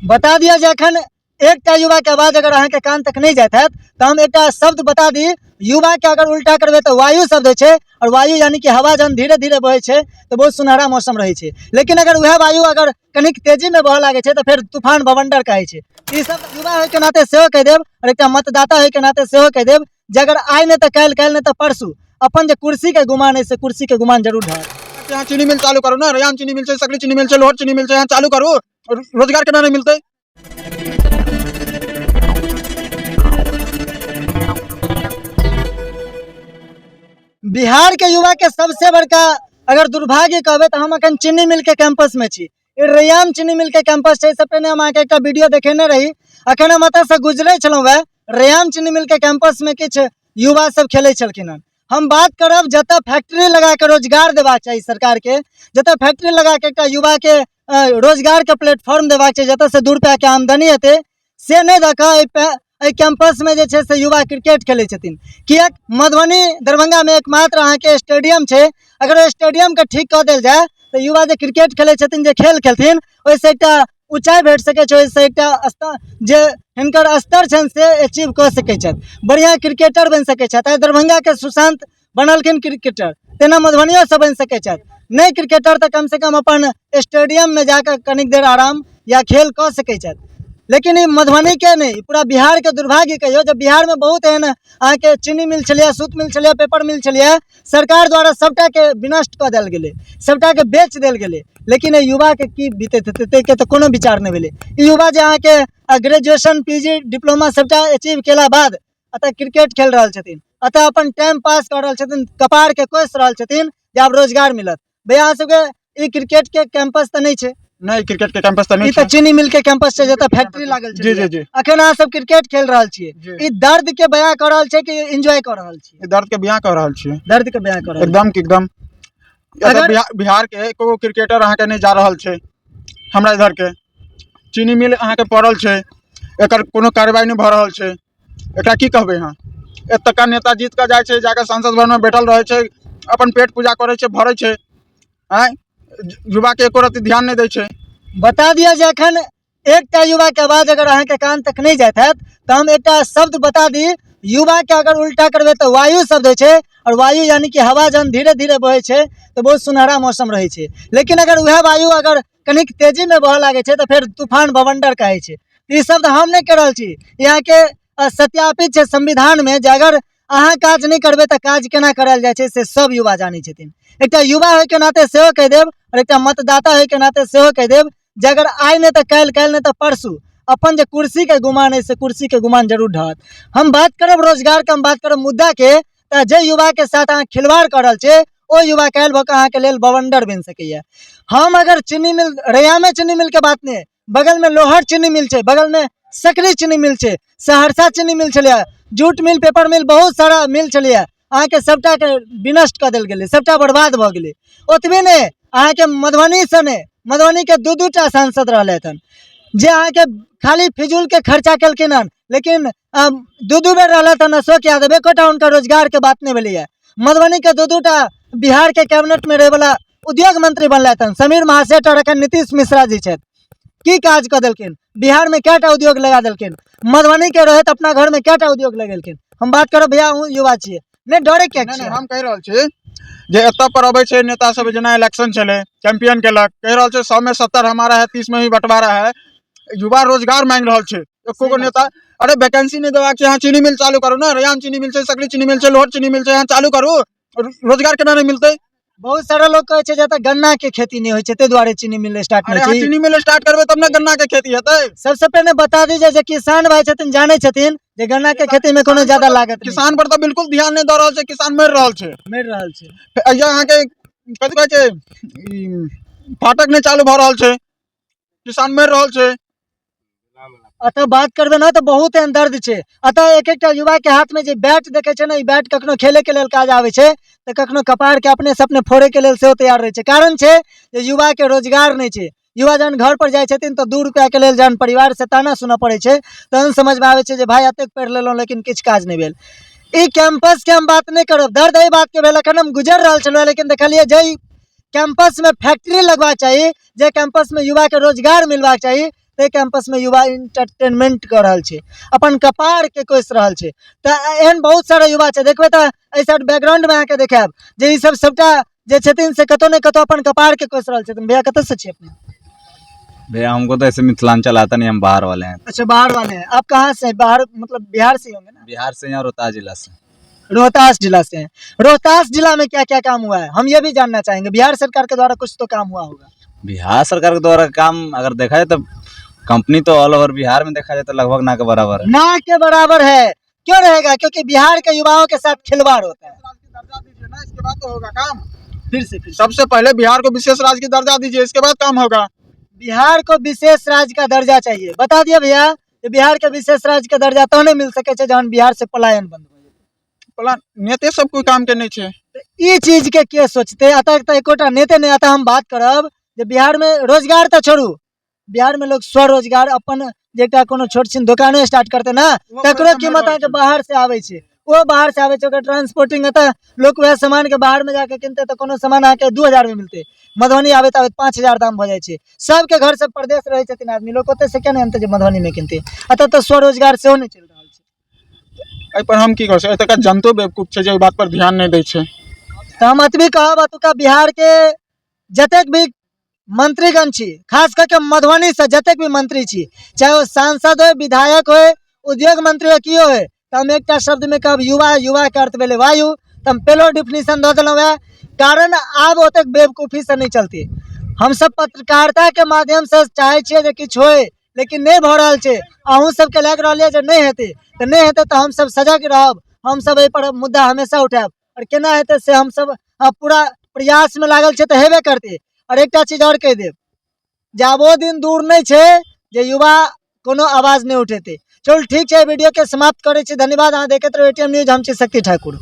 बता दिअ जे एखन एकटा युवाके आवाज अगर अहाँके कान तक नहि जाइत हैत तऽ हम एकटा शब्द बता दी। युवाके अगर उल्टा करबै तऽ वायु शब्द होइ छै, आओर वायु यानी कि हवा जहन धीरे धीरे बहै छै तऽ बहुत सुनहरा मौसम रहै छै, लेकिन अगर वएह वायु अगर कनिक तेजीमे बहऽ लागै छै तऽ फेर तूफान बवंडर कहै छै। ई सब युवा होइके नाते सेहो कहि देब, आओर एकटा मतदाता होइके नाते सेहो कहि देब जे अगर आइ नहि तऽ काल्हि, काल्हि नहि तऽ परसू अपन जे कुर्सीके गुमान अइ से कुर्सीके गुमान जरूर ढहत। यहाँ चीनी मिल चालू करू ने, रयाम चीनी मिल छै, सकरी चीनी मिल छै, लोहर चीनी मिल छै, यहाँ चालू करू, रोजगार केना नहि मिलतै। बिहार के युवा के सबसे बड़का अगर दुर्भाग्य कहबै तऽ हम अखन चीनी मिल के कैंपस में छी। ई रैयाम चीनी मिल के कैंपस छै। एहिसँ पहिने हम अहाँके एकटा वीडियो देखेने रही। अखन हम एतऽसँ गुजरै छलहुँ वएह रैयाम चीनी मिल के कैंपस में किछु युवा सब खेलै छलखिन हन। हम बात करब जतऽ फैक्ट्री लगा के रोजगार देबाक चाही सरकार के, जतऽ फैक्ट्री लगा के एकटा युवा के रोजगार के प्लेटफॉर्म देबाक छै, जतऽ से 2 रुपया के आमदनी हेतै, से नहि दऽ कऽ एहि कैंपसमे जे छै से युवा क्रिकेट खेलै छथिन। किएक मधुबनी दरभंगामे एकमात्र अहाँके स्टेडियम छै, अगर ओहि स्टेडियमके ठीक कऽ देल जाय तऽ युवा जे क्रिकेट खेलै छथिन, जे खेल खेलथिन, ओहिसँ एकटा ऊँचाइ भेट सकै छै, ओहिसँ एकटा स्तर जे हिनकर स्तर छनि से अचीव कऽ सकै छथि, बढ़िआँ क्रिकेटर बनि सकै छथि। आइ दरभंगाके सुशांत बनलखिन क्रिकेटर, तेना मधुबनियोसँ बनि सकै छथि। नहि क्रिकेटर तऽ कमसँ कम अपन स्टेडियममे जाकऽ कनिक देर आराम या खेल कऽ सकै छथि। लेकिन ई मधुबनीके नहि, पूरा बिहारके दुर्भाग्य कहियौ जे बिहारमे बहुत एहन अहाँके चीनी मिल छलैए, सूत मिल छलैए, पेपर मिल छलैए, सरकार द्वारा सभटाके विनष्ट कऽ देल गेलै, सभटाके बेच देल गेलै। लेकिन एहि युवाके की बीतैत हेतै ताहिके तऽ कोनो विचार नहि भेलै। ई युवा जे अहाँके ग्रेजुएशन, पी जी, डिप्लोमा सभटा अचीव केला बाद एतऽ क्रिकेट खेल रहल छथिन, एतऽ अपन टाइम पास कऽ रहल छथिन, कपारके कसि रहल छथिन जे आब रोजगार मिलत। भैया अहाँ सबके ई क्रिकेट के कैंपस तऽ नहि छै? नहि, क्रिकेट के कैंपस तऽ नहि ई तऽ चीनी मिल के कैंपस छै जतऽ फैक्ट्री लागल छै। जी जी जी। अखन अहाँ सब क्रिकेट खेल रहल छियै, ई दर्द के बयां कऽ रहल छै कि एंजॉय कऽ रहल छियै? ई दर्द के बयां कऽ रहल छियै। दर्द के बयां कऽ रहल एकदम के एकदम। अगर बिहार के एको क्रिकेटर अहाँके नहि जा रहल छै। हमरा इधर के चीनी मिल अहाँके पड़ल छै, एकर कोनो कार्रवाई नहि भऽ रहल छै। एकरा की कहबै अहाँ? एतुका नेता जीत कऽ जाइ छै, जाकऽ सांसद भवनमे बैठल रहै छै, अपन पेट पूजा करै छै, भरै छै, आँय युवाके एको रत्ती ध्यान नहि दै छै। बता दिअ जे एखन एकटा युवाके आवाज अगर अहाँके कान तक नहि जाइत हैत तऽ हम एकटा शब्द बता दी। युवाके अगर उल्टा करबै तऽ वायु शब्द होइ छै, आओर वायु यानी कि हवा जहन धीरे धीरे बहै छै तऽ बहुत सुनहरा मौसम रहै छै, लेकिन अगर वएह वायु अगर कनिक तेजीमे बहऽ लागै छै तऽ फेर तूफान बवंडर कहै छै। ई शब्द हम नहि कहि रहल छी, यहाँके सत्यापित छै संविधानमे जे अगर अहाँ काज नहि करबै तऽ काज केना करायल जाइ छै से सब युवा जानै छथिन। एकटा युवा होइके नाते सेहो कहि देब, आओर एकटा मतदाता होइके नाते सेहो कहि देब जे अगर आइ नहि तऽ काल्हि, काल्हि नहि तऽ परसू अपन जे कुर्सीके गुमान अइ से कुर्सीके गुमान जरूर ढहत। हम बात करब रोजगारके, हम बात करब मुद्दाके, तऽ जे युवाके साथ अहाँ खिलवाड़ कऽ रहल छियै ओ युवा काल्हि भऽ कऽ अहाँके लेल बवंडर बनि सकैए। हम अगर चीनी मिल, रैयामे चीनी मिलके बात नहि, बगलमे लोहर चीनी मिल छै, बगलमे सकरी चीनी मिल छै, सहरसा चीनी मिल छलैए, जूट मिल, पेपर मिल, बहुत सारा मिल छलैए, अहाँके सभटाके विनष्ट कऽ देल गेलै, सभटा बर्बाद भऽ गेलै। ओतबे नहि, अहाँके मधुबनीसँ नहि, मधुबनीके 2-2 टा सांसद रहलथि हन जे अहाँके खाली फिजूलके खर्चा केलखिन हन, लेकिन 2-2 बेर रहलथि हन अशोक यादव, एकोटा हुनकर रोजगारके बात नहि भेलैए। मधुबनीके 2-2 टा बिहारके कैबिनेटमे रहैवला उद्योग मंत्री बनलथि हन, समीर महासेठ और अखन नीतीश मिश्रा जी छथि। की काज कऽ देलखिन बिहारमे? कएटा उद्योग लगा देलखिन? मधुबनीके रहैत अपना घरमे कएटा उद्योग लगेलखिन? हम बात करब भैया, अहूँ युवा छियै, नहि डरे किएक नहि छियै? हम कहि रहल छी जे एतऽ पर अबै छै नेता सब, जेना इलेक्शन छलै, कैंपियन केलक, कहि रहल छै 100 में 70 हमारा है, 30 में भी बंटवारा है। युवा रोजगार मांगि रहल छै, एको गो नेता अरे वैकेंसी नहि देबाक छै। यहाँ चीनी मिल चालू करू ने, रयाम चीनी मिल छै, सकरी चीनी मिल छै, लोहर चीनी मिल छै, यहाँ चालू करू, रोजगार केना नहि मिलतै? बहुत सारा लोग कहै छै जे एतऽ गन्ना के खेती नहि होइ छै ताहि दुआरे चीनी मिल स्टार्ट अरे नहि अहाँ छै। चीनी मिल स्टार्ट करबै तब ने गन्ना के खेती हेतै। सबसे पहिने बता दी जे किसान भाई छथिन जानै छथिन जे गन्ना के खेती में कोनो ज्यादा लागत नहि। किसान पर तऽ बिल्कुल ध्यान नहि दऽ रहल छै, किसान मरि रहल छै, मरि रहल छै। अइया अहाँके कथी कहै छै, ई फाटक नहि चालू भऽ रहल छै, किसान मरि रहल छै। अतः बात करबै ने तऽ बहुत एहन दर्द छै। अतः एक एकटा युवा के हाथ में जे बैट देखै छै ने, ई बैट कखनो खेले के लेल काज आबै छै तऽ कखनो कपार के अपने से अपने फोड़े के लेल सेहो तैयार रहै छै। कारण छै जे युवा के रोजगार नहि छै। युवा जहन घर पर जाइ छथिन तऽ 2 रुपया के लेल जहन परिवार से ताना सुनऽ पड़ै छै तहन समझमे आबै छै जे भाय एतेक पढ़ि लेलहुँ लेकिन किछु काज नहि भेल। ई कैंपस के हम बात नहि करब, दर्द एहि बात के भेल। अखन हम गुजरि रहल छलहुँ लेकिन देखलियै जे कैंपस में फैक्ट्री लगबाक चाही, जे कैंपस में युवा के रोजगार मिलबाक चाही, ताहि कैंपसमे युवा इंटरटेनमेंट कऽ रहल छै, अपन कपारके कोसि रहल छै। तऽ एहन बहुत सारा युवा छै, देखबै तऽ एहि साइड बैकग्राउंडमे अहाँके देखायब जे ई सब सबटा जे छथिन से कतौ ने कतौ अपन कपारके कोसि रहल छथिन। भैया, कतऽसँ छियै अपने? भैया, हमको तो ऐसे मिथिलांचल आता नहीं, हम बाहर वाले हैं। अच्छा, बाहर वाले हैं। आप कहाँ से हैं? बाहर मतलब बिहार से ही होंगे ना? बिहार से यहाँ रोहतास जिला से। रोहतास जिला से हैं। रोहतास जिला में क्या क्या काम हुआ है, हम ये भी जानना चाहेंगे। बिहार सरकार के द्वारा कुछ तो काम हुआ होगा। बिहार सरकार के द्वारा काम अगर देखा जाए तो कंपनी तो ऑल ओवर बिहार में देखा जाए तो लगभग ना के बराबर है। ना के बराबर है। क्यों रहेगा? क्योंकि बिहार के युवाओं के साथ खिलवाड़ होता है। दर्जा दीजिए ना, इसके बाद तो होगा काम। फिर से, फिर से। सबसे पहले बिहार को विशेष राज्य की दर्जा दीजिए, इसके बाद काम होगा। बिहार को विशेष राज्य का दर्जा चाहिए। बता दिया भैया, जे बिहार के विशेष राज्य के दर्जा तहने मिल सकै छै जहन बिहार से पलायन बंद हो जेतै। प्लान नेते सब कोई काम के नहीं छै। ई चीज के के सोचते? अतः तऽ एकोटा नेते नहि। अतः हम बात करब जे बिहार में रोजगार तऽ छोड़ू, बिहार में लोग स्वरोजगार अपन जे एकटा कोनो छोट छिन दोकानो स्टार्ट करते ना, तकरो कीमत अहाँके बाहर से आबै छै, ओ बाहर से आबै छै, ओकर ट्रांसपोर्टिंग। एतऽ लोक वएह सामान के बाहर में जाके किनतै तऽ कोनो सामान अहाँके 2000 में मिलतै, मधुबनी आबैत आबैत 5000 दाम भऽ जाइ छै। सबके घर से परदेश रहै छथिन आदमी, लोक ओतऽ से केना अनतै जे मधुबनी में किनतै? एतऽ तऽ स्वरोजगार सेहो नहि चलि रहल छै। एहि पर हम की कर सकै? एतुका जनतो बेवकूफ छै जे एहि बात पर ध्यान नहि दै छै। तऽ हम एतबी कहब, एतुका बिहार के जतेक भी मंत्रीगण छी, खास कऽ के मधुबनीसँ जतेक भी मंत्री छी, चाहे ओ सांसद होय, विधायक होय, उद्योग मंत्री होय, केओ होय, तऽ हम एकटा शब्दमे कहब, युवा। युवाके अर्थ भेलै वायु। तऽ हम पहिलो डिफिनीशन दऽ देलहुँ वएह कारण। आब ओतेक बेवकूफीसँ नहि चलतै। हमसब पत्रकारिताके माध्यमसँ चाहै छियै जे किछु होय, लेकिन नहि भऽ रहल छै। अहूँ सबके लागि रहल यऽ जे नहि हेतै तऽ नहि हेतै, तऽ हमसब सजग रहब, हमसब एहिपर मुद्दा हमेशा उठायब आओर केना हेतै से हमसब पूरा प्रयासमे लागल छै, तऽ हेबे करतै। आओर एकटा चीज आओर कहि देब जे आब ओ दिन दूर नहि छै जे युवा कोनो आवाज नहि उठेतै। चलू ठीक छै, वीडियोके समाप्त करै छी। धन्यवाद। अहाँ देखैत रहू एटीएम न्यूज। हम छी शक्ति ठाकुर।